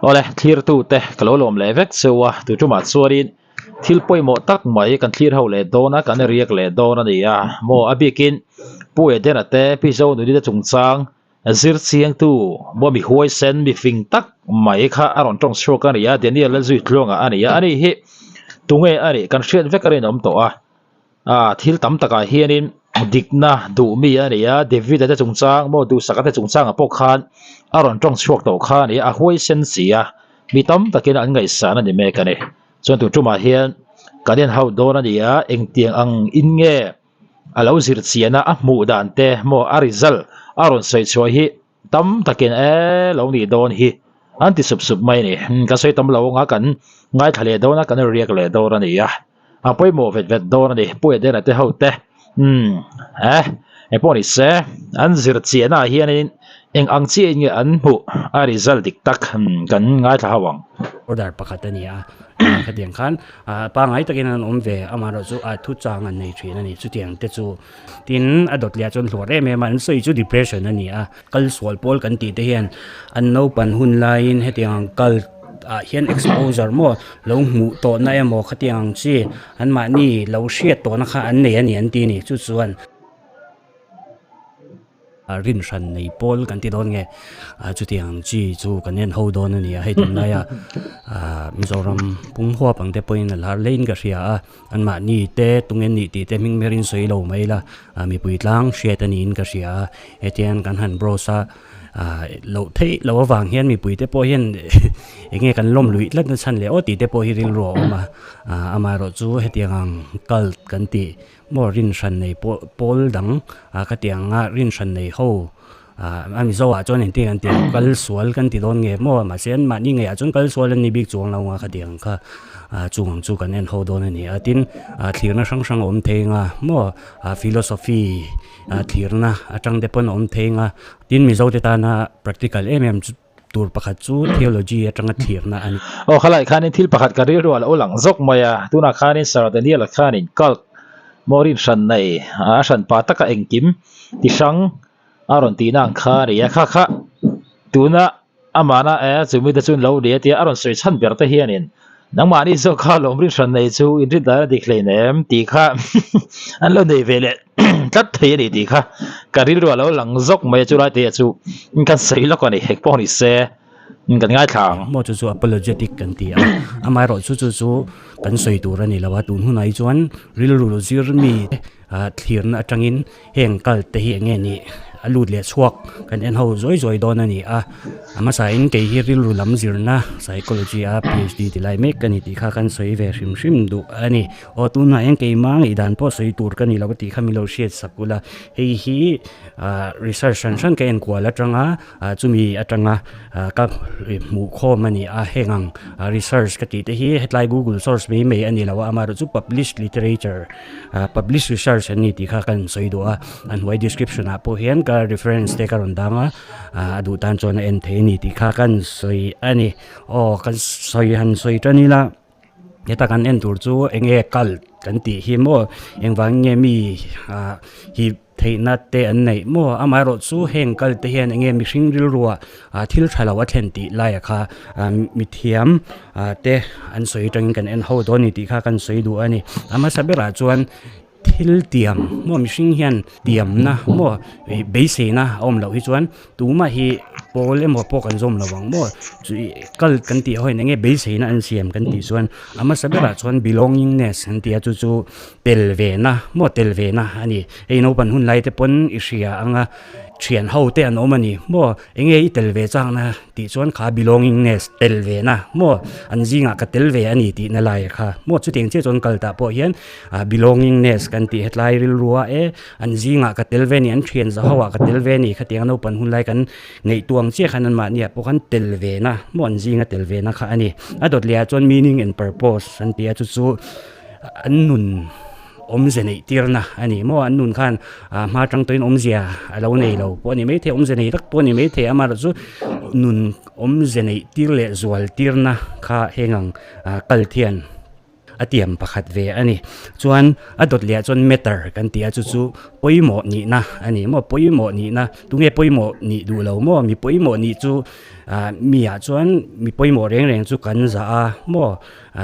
Awle thlirtute ka lo lawm leh vek cheu a, tu tumah chuanin thil pawimawh tak mai kan thlir ho leh dawn a, kan riak leh dawn a ni a, maw a bikin Pu Edena te Pi Zonuni te chungchang zir chiangtu maw mi huaisen mi fing tak mai kha a rawn tawng chhuak a ni a, Daniel Lalzuitluanga a ni a, ani hi tunge a nih kan hriat vek a rinawm tawh a. Ah thil tam takah hianin dikna duh mi a ni a, David-a te chungchang maw Duhsaka te chungchangah pawh khan a rawn tawng chhuak tawh kha a ni a, a huaisen si a, mi tam takin an ngaihsan a ni mek a ni. Chuan tun tumah hian kan en hauh dawn a ni a, engtiang ang in nge a lo zir chian a, a hmuh dan te maw a result a rawn sawi chhuah hi tam takin e lo nih dawn hi an ti sup sup mai a ni. Kan sawi tam lo anga kan ngaithla leh dawn a, kan riak leh dawn a ni a. A pawimawh vet vet dawn a ni Pu Edena te ho te umm eh engpawh ni se an zir chiahna ah hianin eng ang chiah in nge an hmuh a result dik tak kan ngaithla ho ang. Order pakhat a ni a, khatiang khan pangngai takin an awm ve amaherawh chu a thu chang an nei thin a ni chutiang te chu tin a dawt leh ah chuan hluar em em a an sawi chu depression a ni a kal sual pawl kan tih te hian an naupan hun laiin hetiang ang kal ah hian exposure maw lo hmuh tawhna emaw khatiang ang chi anmahni lo hriat tawhna kha an nei a ni an ti a ni chu chuan rin hran nei pawl kan ti dawn nge ah chutiang ang chi chu kan en ho dawn a ni a hei tunlaia ah Mizoram pum huap ang te pawhin a lar hlein ka hria a anmahni te tunge nih tih te hming berin sawi lo mai ila ah mipui tlang hriat a niin ka hria a hetiang kan han browse a. Ah loh theih loh avang hian mipui te pawh hian eng nge kan lawm luih tlat na chhan leh aw tih te pawh hi rilru a awm a ah amaherawh chu hetiang ang cult kan tih maw rin hran nei pawh pawl dang ah khatiang anga rin hran nei ho ah a mizo ah chuan engtin an tih ang kal sual kan ti dawn nge maw mahse an mahni ngeiah chuan kal sual an ni bik chuang lo ang a khatiang kha ah chung ang chu kan en ho dawn a ni a tin ah thlirna hrang hrang a awm thei ang a maw ah philosophy Ah thlirna atang te pawn a awm thei ang a, tin Mizo te tana practical em em chu tur pakhat chu theology atanga thlirna a ni. Aw khalai khanin thil pakhat ka rilru a lo lang zawk mai a, tunah khanin Sir Daniel-a khanin cult maw rin hran nei a hran pa taka engkim ti hrang a rawn tihna ang kha a ni a, kha kha tuna Amahna e, chumi te chu lo ni a tia a rawn sawi chhan ber te hianin nangmahni zawk kha lawm rin hran nei chu inrin dan a dik hlein em tih kha an lo nei ve leh tlat thei a ni tih kha ka rilru a lo lang zawk mai a chulai te chu kan sawi lawk a ni hek pawh ni se kan ngaithla ang. Maw chu chu apologetic kan ti a, amaherawh chu chu chu kan sawi tur a ni lo a, tun hunah hi chuan rilru zir mi thlirna atangin Heng kal te hi enge nih a lut leh chhuak kan en ho zawi zawi dawn a ni a, a hmasa in kei hi rilru lam zirna psychology a PhD ti lai mek ka ni tih kha kan sawi ve hrim hrim duh a ni. Aw tunah hian keimah ngaihdan pawh sawi tur ka ni lo tih kha min lo hriat sak ula, hei hi ah research hran hran ka enkual atanga ah chumi atanga ah ka hmuh khawm a ni a, heng ang research ka tih te hi hetlai google source mai mai a ni lo a, amaherawhchu published literature Publish research an ni tih kha kan sawi duh a, a hnuai description ah pawh hian ka reference te ka rawn dang a, a duh tan chuan a en thei a ni tih kha kan sawi a ni. Aw kan sawi han sawi tan ila heta kan en tur chu eng nge kal kan tih hi maw engvang nge mi ah hi theihna te an neih maw amaherawh chu heng kal te hian eng nge mihring rilrua ah thil tha lo a thlen tih laiah kha ah mithiam ah te an sawi atangin kan en ho dawn a ni tih kha kan sawi duh a ni a hmasa berah chuan thil tiam maw mihring hian tiamna maw ih beiseina a awm loh hi chuan tumah hi pawl emaw pawh kan zawm lo ang maw chu ih kal kan tih ho hian eng nge beiseina an siam kan tih chuan a hmasa berah chuan belongingness an ti a chu chu tel ve na maw tel ve na a ni hei naupang hun lai te pawn i hria ang a thian ho te an awm a ni maw eng nge i tel ve chang na tih chuan kha belongingness tel ve na maw an zingah ka tel ve a ni tih na lai kha maw chutiang chiah chuan kal tah pawh hian ah belongingness kan tih hetlai rilru a e an zingah ka tel ve a ni an thian za ho ah ka tel ve a ni khatiang naupang hun lai kan ngaihtuah ang chiah khan anmahni ah pawh khan tel ve na maw an zinga tel ve na kha a ni a dawt leh ah chuan meaning and purpose an ti a chu chu an nun awmze neih tirna a ni maw an nun khan ah hma atang tawhin awmzia a lo nei lo pawh a ni maithei awmze nei tak pawh a ni maithei amaherawh chu nun awmze neih tir leh zual tirna kha heng ang ah kal thian a tiam pakhat ve a ni chuan a dawt leh ah chuan matter kan tih a chu chu pawimawh nihna a ni maw pawimawh nihna tunge pawimawh nih duh lo maw mi pawimawh nih chu. Mi ah chuan mi pawimawh reng reng chu kan zah a maw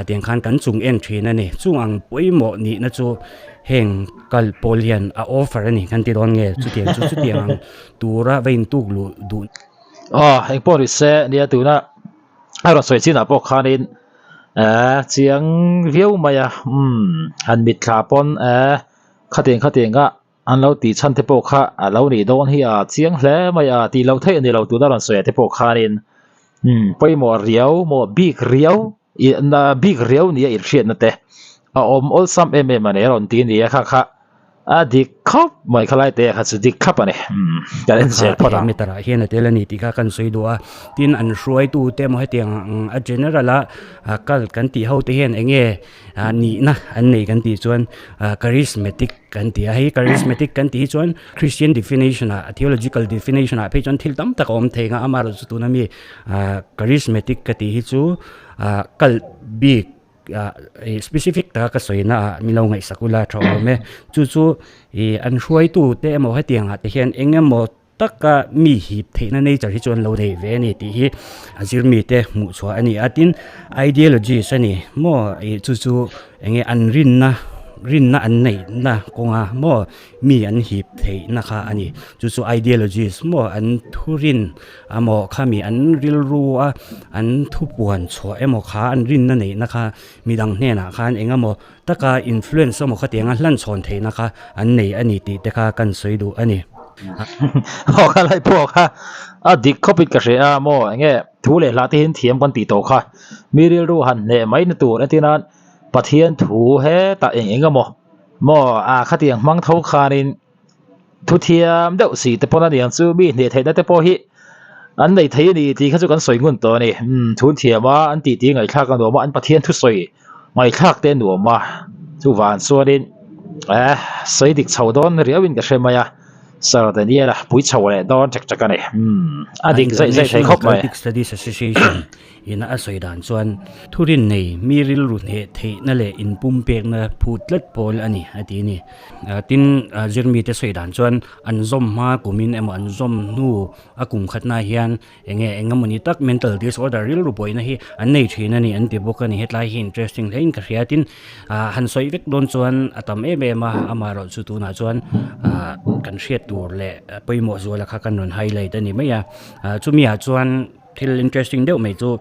tiang khan kan chung en thin a ni. Chung ang pawimawh nihna chu heng kal pawl hian a offer a ni kan ti dawn nge chutiang chu chutiang ang tura va intuk luh duh. Aw engpawh ni se nia tuna a rawn sawi chinah pawh khanin eh chiang viau mai a umm han mitthla pawn eh khatiang khatiang a. An lo tih chhan te pawh kha a lo nih dawn hi a chiang hle mai a, tih loh theih a ni lo tuna rawn sawi ah te pawh khanin umm pawimawh riau maw bik riau ih na bik riau nia inhriatna te a awm awlsam em em a ni a rawn ti a ni a kha kha a dik khawp mai khalai te kha chu dik thlap a ni umm kan en zel phawt ang. Meter ah hian a tel a ni tih kha kan sawi duh a, tin an hruaitu te emaw hetiang ang a general a kal kan tih ho te hian eng nge nihna an nei kan tih chuan charismatic Kan ti a, hei charismatic kan tih hi chuan Christian definition ah theological definition ah phei chuan thil tam tak a awm thei ang a, amaherawhchu chu tuna mi charismatic ka tih hi chu cult bik specific taka ka sawi na ah min lo ngaihsak ula tha awm e, chu chu ih an hruaitu te emaw hetiang ah te hian eng emaw taka mi hip theihna nature hi chu an lo nei ve a ni tih hi a zirmite hmuh chhuah a ni a tin ideologies a ni maw ih chu chu eng nge an rinna rinna an neihna kawnga maw mi an hip theihna kha a ni chu chu ideologies maw an thurin amaw khami an rilru a an thupuan chhuah emaw kha an rinna neihna kha midang hnenah khan eng emaw taka influence emaw khatianga hlan chhawn theihna kha an nei a ni tih te kha kan sawi duh a ni. Aw ka lai pawh kha a dik khawp in ka hria a maw enge thu leh hlah te hian thiam kan tih tawh kha mi rilru han hneh mai na tur entir nan Pathian thu hetah eng eng emaw maw ah khatiang hmang tho khanin thu thiam deuh si te pawn a niang chu mi hneh theihna te pawh hi an nei thei a ni tih kha chu kan sawi ngun tawh a ni umm thu thiam a an tih tih ngaihthlak a nuam a an Pathian thusawi ngaihthlak te a nuam a chuvang chuanin eh sawi dik chho dawn riau in ka hre mai a Sir Daniel a pui chho leh dawn ṭek ṭek a ni umm a dik zaih zaih thei International khawp mai. Cultic Studies Association in a sawi dan chuan thurin nei mi rilru hneh theihna leh inpumpekna phut tlat pawl a ni a ti a ni. Tin, zirmite sawi dan chuan an zawm hma kumin emaw an zawm hnu a kum khatna hian eng nge eng emawni tak mental disorder rilru buaina hi an nei thin a ni an ti bawk a ni. Hetlai hi interesting hlein ka hria tin han sawi vek dawn chuan a tam em em a, amaherawh chu tunah chuan kan hriat tur leh pawimawh zuala kha kan rawn highlight a ni mai a. Chumi ah chuan. Thil interesting deuh mai chu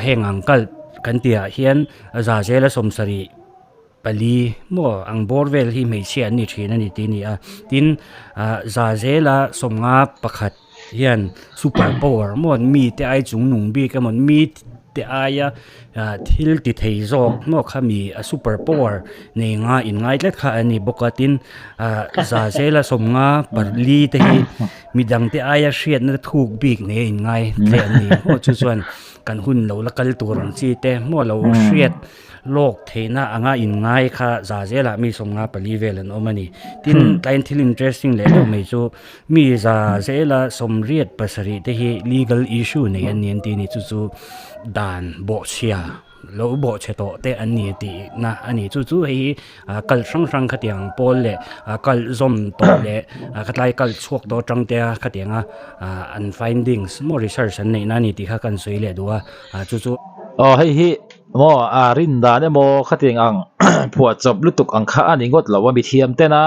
heng ang kal kan tihah hian za zela 74 maw ang bawr vel hi hmeichhia an ni thin a ni tih a ni a tin za zela 51 hian super power maw mi te ai chung nung bik emaw mi te aia thil ti thei zawk maw kha mi a super power nei nga in ngai tlat kha a ni bawk a tin za zela 54 te hi. Midangte aia hriatna thuk bik nei a inngai hle an ni maw chu chuan kan hun lo la kal tur ang chi te maw lo hriat lawk theihna anga inngai kha za zelah mi 54 vel an awm a ni. Tin tlaiin thil interesting leh deuh mai chu mi za zela 87 te hi legal issue nei an ni an ti a ni chu chu dan bawhchhia. Lo bawhchhe tawh te an ni tih na a ni. Chu chu hei hi kal hrang hrang khatiang pawl leh kal zawm tawh leh khatlai kal chhuak tawh atang te a khatianga an findings maw research an neih na a ni tih kha kan sawi leh duh a chu chu. Aw hei hi maw a rin dan emaw khatiang ang phuah chawp lutuk ang kha a ni ngawt lo a mithiam tena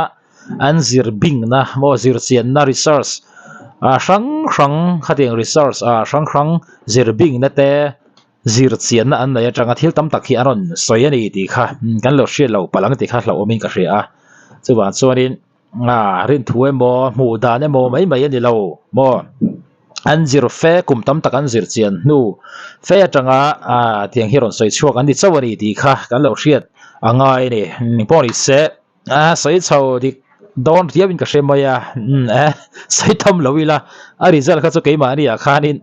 an zir bingna maw zir chianna research hrang hrang khatiang research hrang hrang zir bingna te. Zir chianna an nei atanga thil tam tak hi an rawn sawi a ni tih kha kan lo hriat lo palh ang tih kha hlauhawmin ka hria a. Chuvang chuanin rinthu emaw hmuh dan emaw mai mai a ni lo maw? An zir fe kum tam tak an zir chian hnu fe atanga tiang hi rawn sawi chhuak an ni chauh a ni tih kha kan lo hriat a ngai a ni. Pawh ni se. A sawi chho dik dawn riau in ka hre mai a umm eh sawi tham lo ila a result kha chu keimahni ah khanin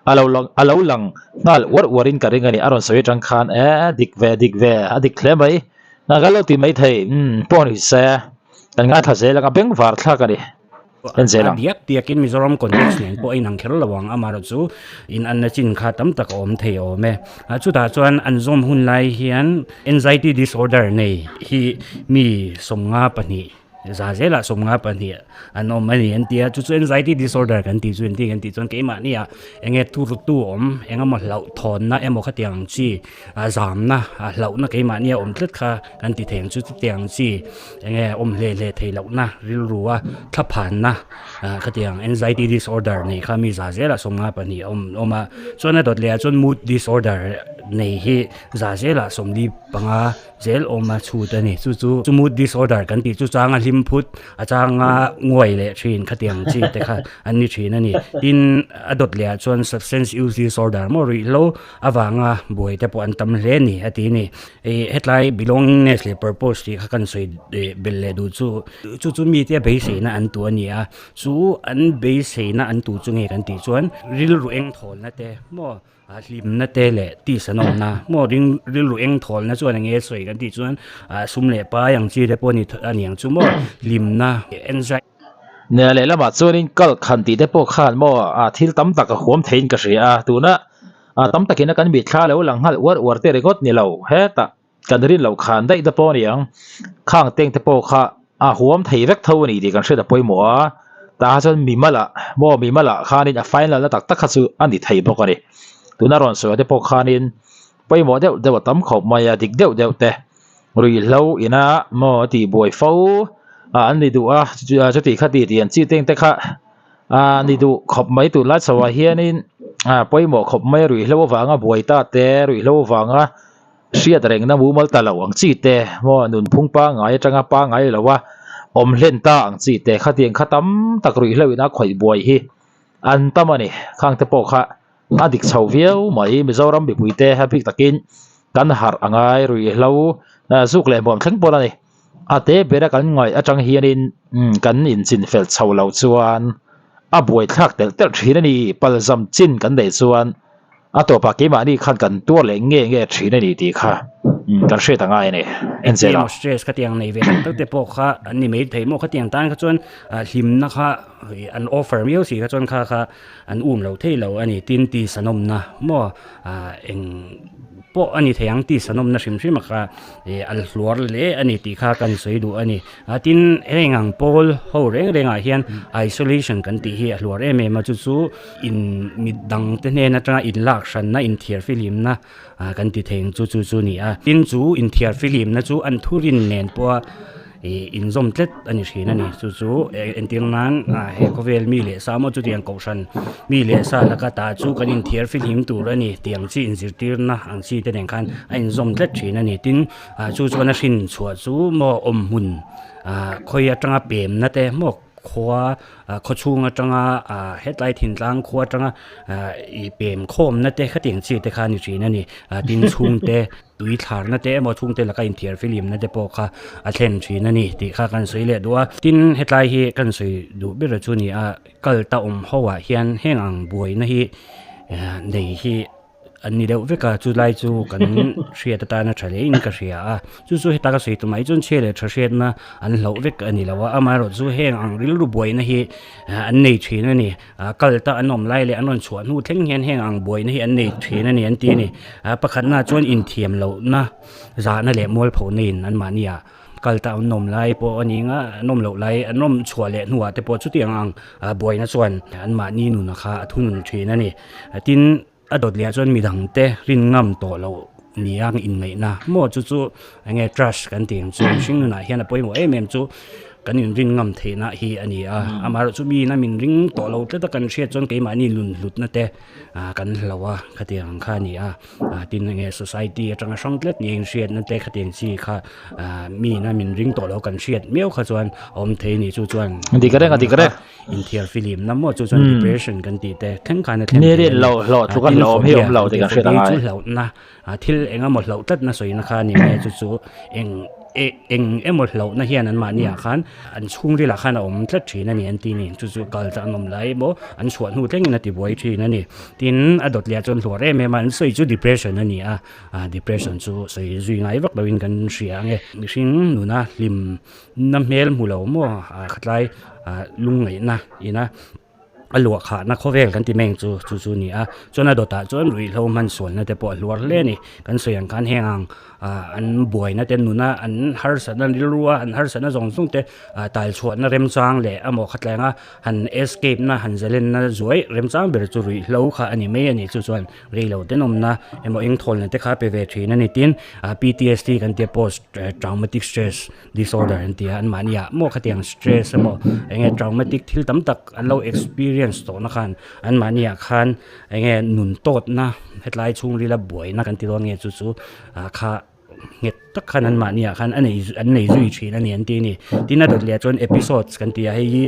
a lo lang a lo lang nghal uar uar in ka ring a ni a rawn sawi atang khan eh dik ve dik ve a dik hle mai ka lo ti mai thei umm pawh ni se kan ngaithla zel ang a bengvar thlak a ni. En zel A ang. diak diakin Mizoram context nen pawh a inang kher lo ang, amaherawhchu inanna chin kha tam tak a awm thei awm e. Chutah chuan an zawm hun lai hian anxiety disorder nei hi mi 52 Za zelah 52 an awm a ni an ti a, chu chu anxiety disorder kan tih chu engtin kan tih chuan keimahnia eng nge turtu awm eng emaw hlauhthawnna emaw khatiang ang chi ah zamna ah hlauhna keimahnia awm tlat kha kan ti thei ang chu chutiang ang chi eng nge awm hle hle theih lohna rilru a thlaphanna ah khatiang anxiety disorder nei kha mi za zelah 52 a awm awm a, chuan a dawt leh ah chuan mood disorder nei hi za zelah 45. Zel awm a chhut a ni. Chu chu mood disorder kan tih chu changa hlim phut a changa nguai leh thin khatiang chi te kha an ni thin a ni. Tin, a dawt leh ah chuan substance use disorder maw ruihhlo avanga buai te pawh an tam hle a ni a ti a ni. Ih hetlai belongingness leh purpose tih kha kan sawi belh leh duh chu chu chu mite beiseina an tu a ni a. Chu an beiseina an tu chu nge kan tih chuan rilru engthawlna te maw A hlimna te leh tisa nawmna maw ring rilru eng thawlna chuan eng nge sawi kan tih chuan ah sum leh pai ang chi te pawh a ni a ni ang chu maw hlimna enzyme. Nia lehlamah chuanin kal khan tih te pawh khan maw ah thil tam tak a huam theiin ka hria a tuna ah tam takin a kan mitthla lo lang nghal uar uar te ringawt ni lo hetah kan rin loh khan daih te pawh a ni ang khang teng te pawh kha a huam thei vek tho a ni tih kan hriat a pawimawh a tah chuan mimal ah maw mimal ah khanin a final na tak tak kha chu a ni thei bawk a ni tuna rawn sawi te pawh khanin pawimawh deuh deuh a tam khawp mai a dik deuh deuh te ruihhlo ina maw a tih buai fo ah an ni duh a chuti kha ti tih an chi teng te kha ah ni duh khawp mai tunlai chho ah hianin ah pawimawh khawp mai a ruihhlo avanga buai ta te ruihhlo avanga. Hriat rengna mumal ta lo ang chi te maw nunphung pangngai atanga pangngai lo a awm hlen ta ang chi te khatiang kha tam tak ruihhlo ina khawih buai hi an tam a ni. Khang te pawh kha a dik chho viau mai. Mizoram mipui te a bik takin kan harh a ngai ruihhlo zuk leh hmuam thleng pawn a ni. A te bera kan ngaih atang hianin kan inchinfel chho lo chuan a buaithlak telh telh thin a ni. Palzam chin kan neih chuan. A tawpah keimahni khan kan tuar leh nge nge thin a ni tih kha kan hriat a ngai a ni. Engtia maw stress khatiang nei ve tak tak te pawh kha an ni mai thei maw khatiang tan kha chuan hlimna kha an offer miau si kha chuan kha kha an um lo thei lo a ni. Tin tisa nawmna maw eng pawh a ni thei ang tisa nawmna hrim hrim a kha a hluar hle a ni tih kha kan sawi duh a ni. Tin heng ang pawl ho reng rengah hian isolation kan tih hi a hluar em em a chu chu. In mi dang te hnen atanga in lak hranna inthiar fihlimna ah kan ti thei ang chu chu chu a ni a. Tin chu inthiar fihlimna chu an thurin nen pawha ih inzawm tlat a ni thin a ni. Chu chu entir nan ah he khawvel mi leh sa maw chutiang kohhran mi leh sa laka ta chu kan inthiar fihlim tur a ni tih ang chi inzirtirna ang chi te nen khan a inzawm tlat thin a ni. Tin ah chu chuan a hrin chhuah chu maw awmhmun ah khawi atanga pemna te maw. Khua khaw chhung atanga hetlai thintlang khua atanga ih pem khawmna te khatiang chi te kha a ni thin a ni. Tin chhungte tui thlarna te emaw chhungte laka inthiar filimna te pawh kha a thlen thin a ni tih kha kan sawi leh duh a. Tin hetlai hi kan sawi duh ber chu a ni a, kal ta awm ho ah hian heng ang buaina hi nei hi An ni deuh vek a, chu lai chu kan hriat atana tha hlein ka hria a, chu chu heta ka sawi tumah hi chuan chhia leh tha hriatna an hlauh vek a ni lo a, amaherawh chu heng ang rilru buaina hi an nei thin a ni, kal ta an awm lai leh an rawn chhuah hnu thleng hian heng ang buaina hi an nei thin a ni an ti a ni, pakhatna chuan inthiam lohna zahna leh mualphona in anmahni ah kal ta an awm lai pawh a ni ang a, an awm loh lai an awm chhuah leh hnuah te pawh chutiang ang buaina chuan anmahni nuna kha a thunun thin a ni, tin. A dawt leh ah chuan midang te rin ngam tawh loh ni ang inngaihna maw chu chu eng nge trust kan tih ang chu mihring nunah hian a pawimawh em em chu kan inrin ngam theihna hi a ni a amaherawh chu miin a min ring tawh lo tlat a kan hriat chuan keimahni nun hlutna te ah kan hloh a khatiang ang kha a ni a ah tin eng nge society atanga hrang tlat ni a inhriatna te khatiang chi kha ah miin a min ring tawh lo kan hriat miau kha chuan a awm thei a ni chu chuan Dik reng a dik reng. Inthiar filim na maw chu chuan depression kan tih te thleng khan a thlen thei a ni. Hlauh hlauh tluk a hlauhawm hi a awm lo tih kan hriat a ngai. Chu hlauhna thil eng emaw hlauh tlatna sawina kha a ni mai a chu chu eng eng emaw hlauhna hian anmahni ah khan an chhungril ah khan a awm tlat thin a ni an ti a ni. Chu chu kal tlan awm lai emaw an chhuah hnu thlengin a ti buai thin a ni. Tin a dawt leh ah chuan hluar em em a an sawi chu depression a ni a, depression chu sawi zui ngai vak loin kan hria ang e. Mihring nuna hlim Na hmel hmu lo maw khatlai lungngaihna ina A luah khahna khawvel kan ti mai ang chu chu chu a ni a. Chuan a dawtah chuan ruihhlo hman sualna te pawh a hluar hle a ni. Kan sawi ang khan heng ang ah an buaina te nuna an harsatna rilru a an harsatna zawng zawng te ah tal chhuahna remchang leh amaw khatlaenga han escape na han zalenna zuai remchang ber chu ruihhlo kha a ni mai a ni. Chu chuan reilo tenawmna emaw engthawlna te kha pe ve thin a ni. Tin ah P_T_S_D kan tia post traumatic stress disorder an ti a anmahni ah maw khatiang stress emaw eng nge traumatic thil tam tak an lo experience tawh na khan anmahni ah khan eng nge nun tawt na hetlai chhungrila buaina kan ti dawn nge chu chu ah kha nghet tak khan anmahni ah khan a nei an nei zui thin a ni an ti a ni tin a dawt leh ah chuan episodes kan ti a hei hi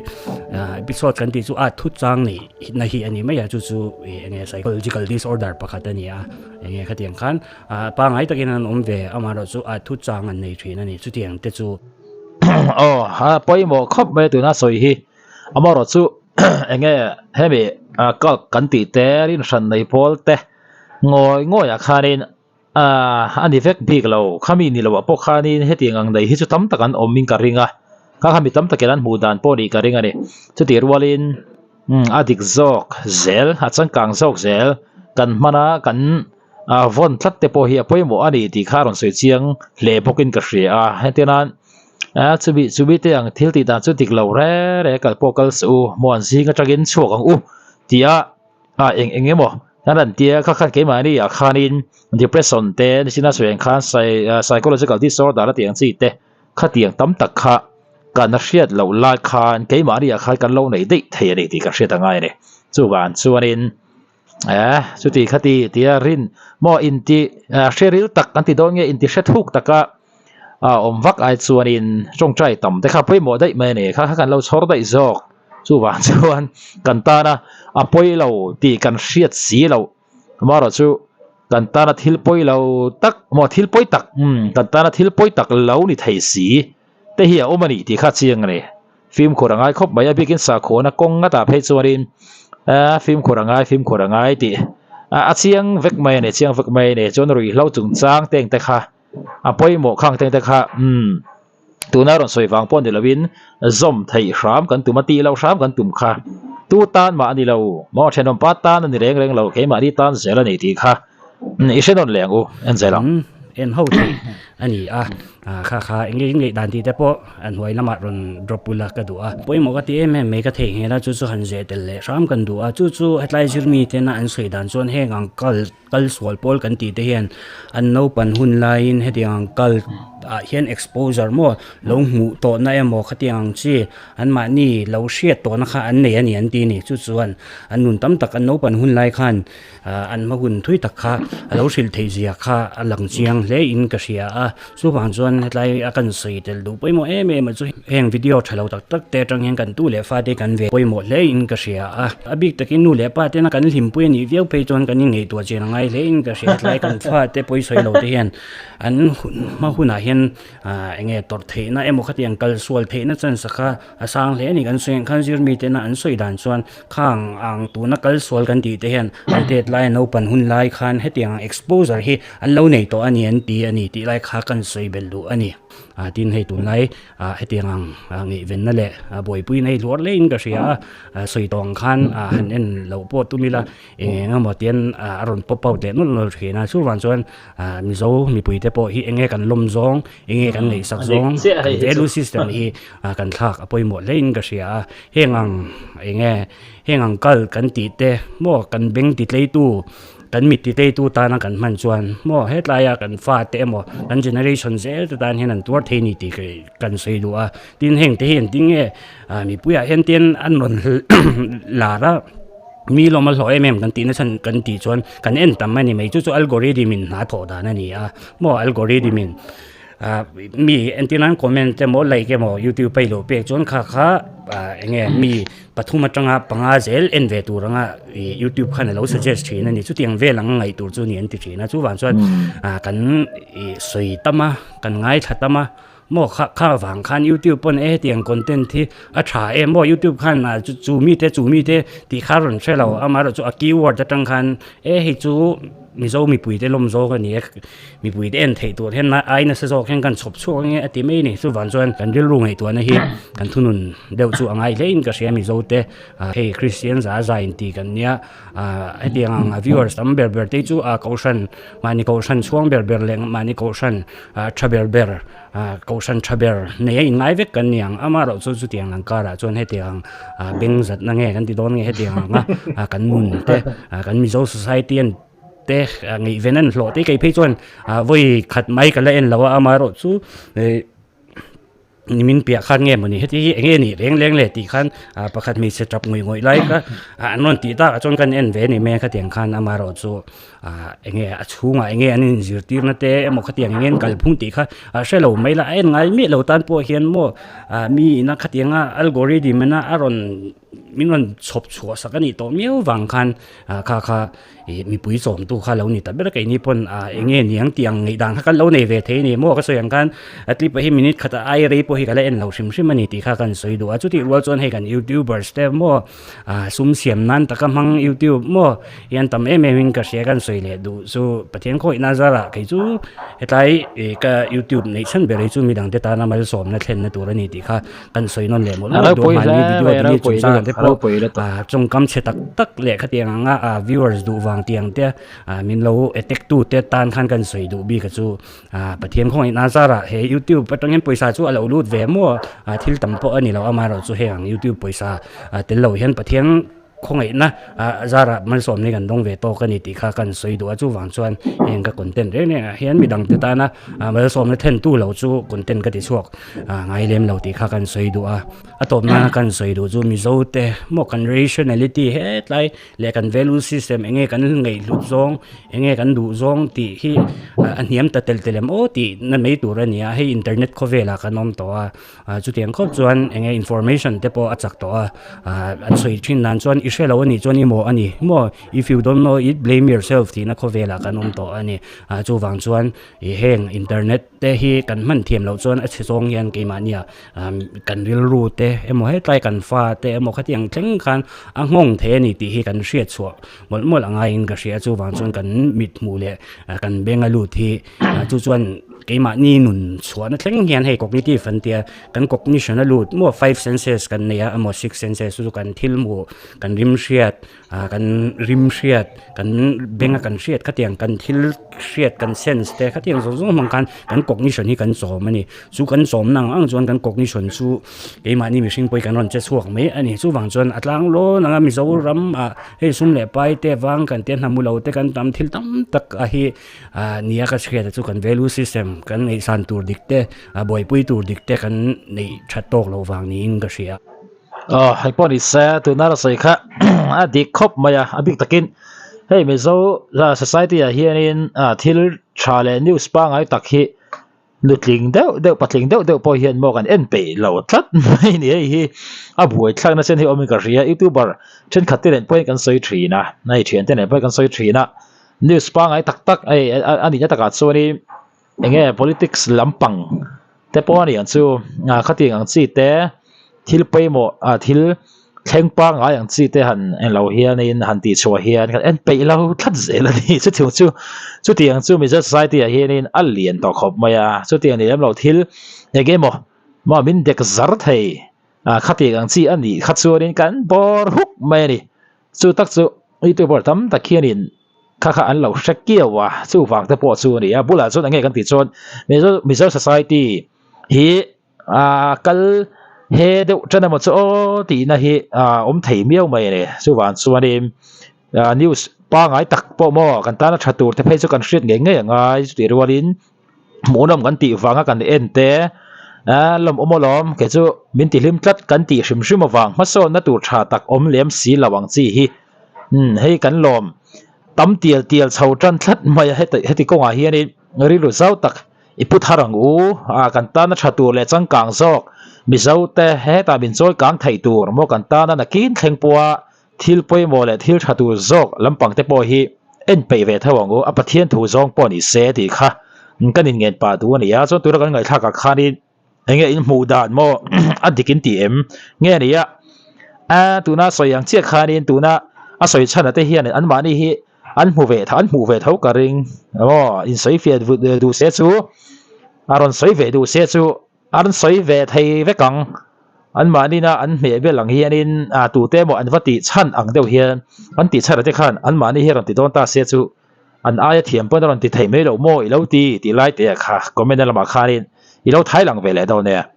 ah episodes kan tih chu a thut chang nei na hi a ni mai a chu chu ih eng nge psychological disorder pakhat a ni a eng nge khatiang khan. Ah pangai takin an awm ve amaherawhchu a thu chang an nei thin a ni chutiang te chu. Aw a pawimawh khawp mai tuna sawi hi amaherawhchu enge hemi cult kan tih te rinhran nei pawl te ngawi ngawi ah khanin ah a ni vek bik lo khami ni loh ah pawh khanin hetiang ang nei hi chu tam tak an awm in ka ring a kha kha mi tam takin an hmuh dan pawh nih ka ring a ni chutih rualin a dik zawk zel a changkang zawk zel kan hman a kan. A vawn tlat te pawh hi a pawimawh a ni tih kha a rawn sawi chiang hle bawkin ka hria a heti nan a chumi chumi te ang thil tih dan chu dik lo re re kal pawh kal suh u muan zing atangin chhuak ang u tia a eng eng emaw an rawn tia kha khan keimahni ah khanin depression te nichina sawi ang khan psychological disorder a tih ang chi te khatiang tam tak kha kan hriat loh lai khan keimahni ah khan kan lo nei daih thei a ni tih ka hriat a ngai a ni chuvang chuanin. Eh chuti khati tia rin maw inti hre ril tak kan ti dawn nge inti hre thuk taka a awm vak ai chuanin tawngtai tam te kha pawimawh daih mai a ni kha kha kan lo chhawr daih zawk chuvang chuan kan tana a pawi lo tih kan hriat si loh amaherawhchu kan tana thil pawi lo tak maw thil pawi tak umm kan tana thil pawi tak lo ni thei si te hi a awm a ni tih kha chiang a ni. Fimkhur a ngai khawp mai a bikin sakhuana kawng ngata phei chuanin a fimkhur a ngai fimkhur a ngai tih a chiang vek mai a ni chiang vek mai a ni chuan ruihhlo chungchang teng te kha a pawimawh khang teng te kha umm tuna rawn sawi vang pawh ni lovin zawm theih hram kan tum a tih loh hram kan tum kha tu tan mah a ni lo maw thenawm pa tan a ni reng reng lo keimahni tan zel a ni tih kha i hre nawn leh ang u en zel ang. En ho theih a ni a. Kha kha eng nge ngaih dan tih te pawh an hnuai lamah rawn drop ula ka duh a. Pawimawh ka ti em em mai ka theih nghel a chu chu han zeh tel leh hram kan duh a. Chu chu hetlai zirmi tena an sawi dan chuan heng ang kal kal sual pawl kan tih te hian an naupan hun laiin hetiang ang kal ah hian exposure maw lo hmuh tawhna emaw khatiang ang chi anmahni lo hriat tawhna kha an nei a ni an ti a ni. Chu chuan an nun tam tak an naupan hun lai khan An hma hun thui tak kha a lo hrilh theih zia kha a lang chiang hle in ka hria a, chuvang chuan hetlai a kan sawi tel duh pawimawh em em a chu heng video tha lo tak tak te atang hian kan tu leh fa te kan ve pawimawh hle in ka hria a, a bik takin nu leh pa tena kan hlimpui a nih viau phei chuan kan inngaihtuah chian a ngai hle in ka hria, hetlai kan fa te pawisawi lo te hian an hma hunah hian eng nge tawrh theihna emaw khatiang kal sual theihna chance kha a sang hle a ni kan sawi ang khan zir mi tena an sawi dan chuan. Khang ang tuna kal sual kan tih te hian an tet lai naupan hun lai khan hetiang ang exposure hi an lo nei tawh a ni an ti a ni tih lai kha kan sawi belh duh a ni. Tin hei tunlai hetiang ang ngaihvenna leh buaipui nei hluar hlein ka hria a, sawi tawh ang khan han en loh pawh tum ila eng eng emaw tian a rawn pop out leh nawlh nawlh thin a, chuvang chuan Mizo mipui te pawh hi eng nge kan lawm zawng, eng nge kan ngaihsak zawng, kan value system hi kan thlak a pawimawh hlein ka hria a. Heng ang eng nge heng ang kal kan tih te maw kan beng ti tleitu kan mit ti tleitu tana kan hman chuan maw hetlaia kan fa te emaw kan generation zel te tan hian an tuar thei ni tih kan sawi duh a tin heng te hi engtin nge mipuiah hian tin an rawn lar a mi lawm a hlawh em em kan tih na chhan kan tih chuan kan en tam a ni mai chu chu algorithm in hna thawh dan a ni a maw algorithm in. Mi entir nan comment emaw like emaw youtube a i lo pek chuan kha kha eng nge mi pathum atanga panga zel en ve tur anga ih youtube khan alo suggest thin a ni chutiang vel ang ngaih tur chu a ni an ti thin a chuvang chuan kan ih sawi tam a kan ngaithla tam a maw kha kha vang khan youtube pawn e hetiang content hi a tha em maw youtube khan chu mi te chu mi te tih kha a rawn hre lo amaherawhchu a keyword atang khan e hei chu. Mizo mipuite lawm zawk a ni a, mipuite en theih tur hian ai nasa zawk hian kan chhawp chhuak ang e a ti mai a ni. Chuvang chuan kan rilru ngaihtuahna hi kan thunun deuh chu a ngai hlein ka hria Mizote hei Kristian za za inti kan nia hetiang ang viewers tam ber ber te chu kohhran mahni kohhran chhuang ber ber leh mahni kohhran tha ber ber Kohhran tha ber nei a inngai vek kan ni ang. Amaherawh chu chutiang lang karah chuan hetiang beng zatna nge kan ti dawn nge hetiang anga kan nun te kan Mizo society an te ngaihven an hlawh te kei phei chuan vawi khat mai ka la en lo a amaherawh chu nimin piah khan nge mawni heti hi eng nge nih reng leng le tih khan pakhat hmeichhe tap ngawih ngawih lai kha an rawn tih takah chuan kan en ve a ni mai a khatiang khan amaherawh chu Ah enge a chhungah enge an inzirtirna te emaw khatiang eng nge an kalphung tih kha a hre lo mai la a en ngai miah lo tan pawh hian maw ah mi ina khatianga algorithm ina a rawn min rawn chhawp chhuah sak a nih tawh miau vang khan ah kha kha ih mipui chawmtu kha lo ni ta ber a keini pawn ah enge niang tih ang ngaih dan kha kan lo nei ve thei a ni maw ka sawi ang khan a clip ah hi minute khat a ai rei pawh hi ka la en lo hrim hrim a ni tih kha kan sawi duh a chutih rual chuan hei kan youtubers te maw Ah sum siam nan taka hmang youtube maw hian tam em em in ka hria kan sawi leh duh chu Pathian khawihna zarah kei chu hetlai ih ka youtube neih chhan ber hi chu midang te tana malsawmna thlenna tur a ni tih kha kan sawi nawn leh mawlh mawlh duh mahni video delete chungchang te pawh ah tawngkam chhe tak tak leh khatiang anga ah viewers duh vang tiang te ah min lo attack tu te tan khan kan sawi duh bik a chu. Ah Pathian khawngaihna zarah he YouTube atangin pawisa chu a lo lut ve maw ah thil tam pawh a ni lo amaherawh chu heng ang YouTube pawisa ah tel lo hian Pathian khawngaihna ah zarah malsawmna hi kan dawng ve tawk a ni tih kha kan sawi duh a chuvang chuan heng ka content reng reng ah hian midang te tana ah malsawmna thlentu lo chu content ka ti chhuak ah ngai lem lo tih kha kan sawi duh a a tawp nana kan sawi duh chu Mizo te maw kan rationality hetlai leh kan value system eng nge kan ngaihhlut zawng eng nge kan duh zawng tih hi a hniam ta tel tel em aw tih na mai tur a ni a hei internet khawvelah kan awm tawh a ah chutiang khawp chuan eng nge information te pawh a chak tawh a ah an sawi thin dan chuan i hrelo a nih chuan i maw a ni maw if you don't know it blame yourself tih na khawvelah kan awm tawh a ni ah chuvang chuan ih heng internet te hi kan hman thiam loh chuan a chhe zawng hian keimahnia Kan rilru te emaw hetlai kan fa te emaw khatiang thleng khan a nghawng thei a ni tih hi kan hriat chhuah mawlh mawlh a ngaiin ka hria chuvang chuan kan mit hmuh leh kan beng a lut hi chu chuan keimahni nun chhuahna thleng hian hei cognitive an tia kan cognition a lut maw five senses kan nei a emaw six senses chu kan thil hmuh kan rim hriat Ah kan rim hriat kan benga kan hriat khatiang kan thil hriat kan sense te khatiang zawng zawng hmang khan kan cognition hi kan chawm a ni chu kan chawm na ang ang chuan kan cognition chu keimahni mihring pawh hi kan rawn che chhuak mai a ni chuvang chuan a tlang lawn anga Mizoram ah hei sum leh pai te vang kan te hnamu lo te kan tam thil tam tak a hi ah nia ka hriat chu kan value system kan ngaihsan tur dik te a buaipui tur dik te kan neih that tawk loh vang niin ka hria. Aw hei pawh ni se tuna la sawi kha a dik khawp mai a a bik takin hei Mizo society ah hianin ah thil tha leh news pangngai tak hi nutling deuh deuh patling deuh deuh pawh hian maw kan en peih lo tlat mai a ni hei hi a buaithlak nasa hi awmin ka hria youtuber thenkhat te nen pawhin kan sawi thin a hei thiante nen pawhin kan sawi thin a news pangngai tak tak hei a nihna takah chuanin eng nge politics lampang te pawh a ni ang chu ah khatiang ang chi te thil pawimawh ah thil thleng pangngai ang chi te han englo hianin han tih chhuah hian kan en peih lo tlat zel a ni chutiang chu chutiang chu Mizo society ah hianin a lian tawh khawp mai a chutiang ni lem lo thil eng emaw maw min dek zar thei ah khatiang ang chi a nih kha chuanin kan bawr huk mai a ni chu tak chu youtuber tam tak hianin. Kha kha an lo hre kiau a, chuvang te pawh chu a ni a, bulah chuan eng nge kan tih chuan Mizo Mizo society hi ah kal he deuh tan emaw chu aw tihna hi ah awm thei miau mai a ni, chuvang chuanin ah news pangngai tak pawh maw kan tana tha tur te phei chu kan hriat ngei ngei angai chutih rualin hmuhnawm kan tih vanga kan en te ah lawmawm alawm kei chu min tihlim tlat kan tih hrim hrim avang hmasawnna tur tha tak awm lem si lo ang chi hi. Umm hei kan lawm tam tial tial chho tan thlat mai a heti heti kawngah hianin rilru zau tak i pu thar ang u ah kan tana tha tur leh changkang zawk Mizo te hetah min chawi kang theih tur maw kan tana nakin thleng pawha thil pawimawh leh thil tha tur zawk lampang te pawh hi en peih ve tho ang u a Pathian thu zawng pawh ni se tih kha kan inngen pah duh a ni a chuan tuna kan ngaihthlakah khanin Eng nge in hmuh dan maw a dik in ti em? Nge nia a tuna sawi ang chiah khanin tuna a sawi chhan ate hian anmahni hi An hmu ve an hmuh ve tho ka ring maw insawi fiah duh se chu a rawn sawi ve duh se chu a rawn sawi ve thei vek ang. Anmahnina an hmeh vel ang hianin ah tute emaw an va tih chhan ang deuh hian an tih chhan ah te khan anmahni hi a rawn ti dawn ta se chu an aia thiam pawn a rawn ti thei mai loh maw i lo ti tih lai te ah kha comment na lamah khanin i lo thai lang ve leh dawn nia.